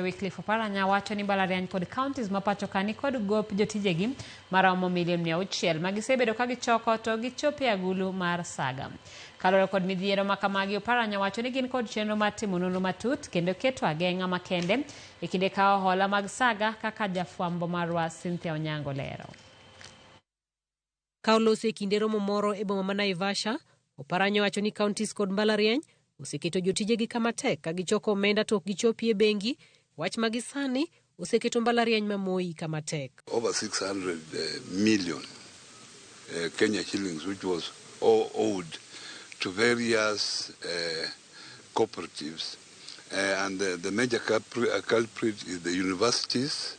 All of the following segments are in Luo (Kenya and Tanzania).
Wycliffe Oparanya wacho ni mbalariany kod counties ma pacho ka nikod gop jotijegi maromo milion 600 ma gisebedo ka gichoko to gichopo e agulu mar saga. Kaluwore kod midhiero ma kamagi, Oparanya wacho ni gin kod chenro mar timo nonro matut kendo keto ageng'a makende e kinde kawo hola mag saga kaka jafwambo marwa Cynthia Onyango lero. Ka oloso e kinde romo moro e boma ma Naivasha, Oparanya owacho ni counties kod mbalariany oseketo jotijegi kama tek ka gichoko omenda to ok gichopi e bengi, wach ma gisani oseketo mbalariany ma Moi kama tek. Over 600 million Kenya shillings, which was owed to various cooperatives. And the major culprit is the universities,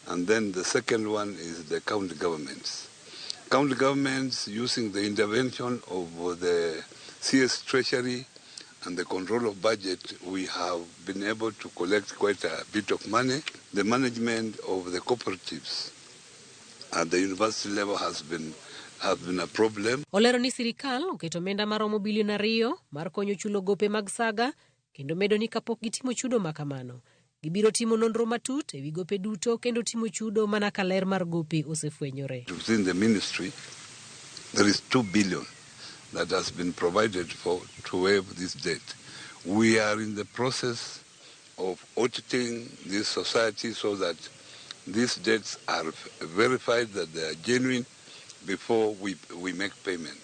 and then the second one is the county governments. County governments, using the intervention of the CS Treasury and the control of budget, we have been able to collect quite a bit of money. The management of the cooperatives at the university level has been a problem. Olero ni sirikal oketo omenda maromo bilion 2 mar konyo chulo gope mag saga kendo medo ni kapok gitimo chudo ma kamano, gibiro timo nonro matut ewi gope duto kendo timo chudo mana ka ler mar gope osefwenyore. Within the ministry, there is 2 billion that has been provided for to waive this debt. We are in the process of auditing this society so that these debts are verified that they are genuine before we make payment.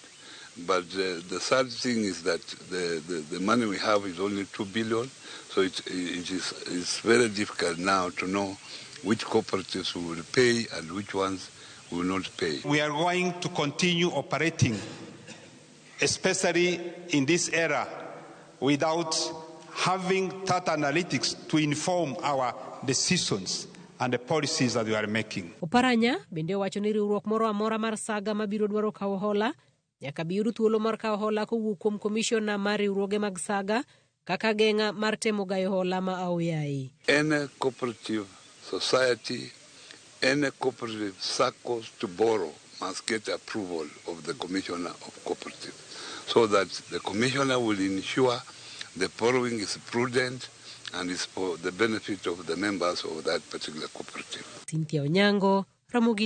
But the sad thing is that the money we have is only 2 billion, so it's very difficult now to know which cooperatives we will pay and which ones we will not pay. We are going to continue operating, especially in this era, without having data analytics to inform our decisions and the policies that we are making. Oparanya bende owacho ni riwruok moro amora mar saga mabiro dwaro kawo hola nyaka bi yud thuolo mar kawo hola kowuok kuom komishona mar riwruoge mag saga kaka geng'a mar temo gayo hola ma aoyaye. Any cooperative society, any cooperative SACCOs to borrow must get approval of the commissioner of cooperative so that the commissioner will ensure the borrowing is prudent and is for the benefit of the members of that particular cooperative. Cynthia Onyango, Ramogi.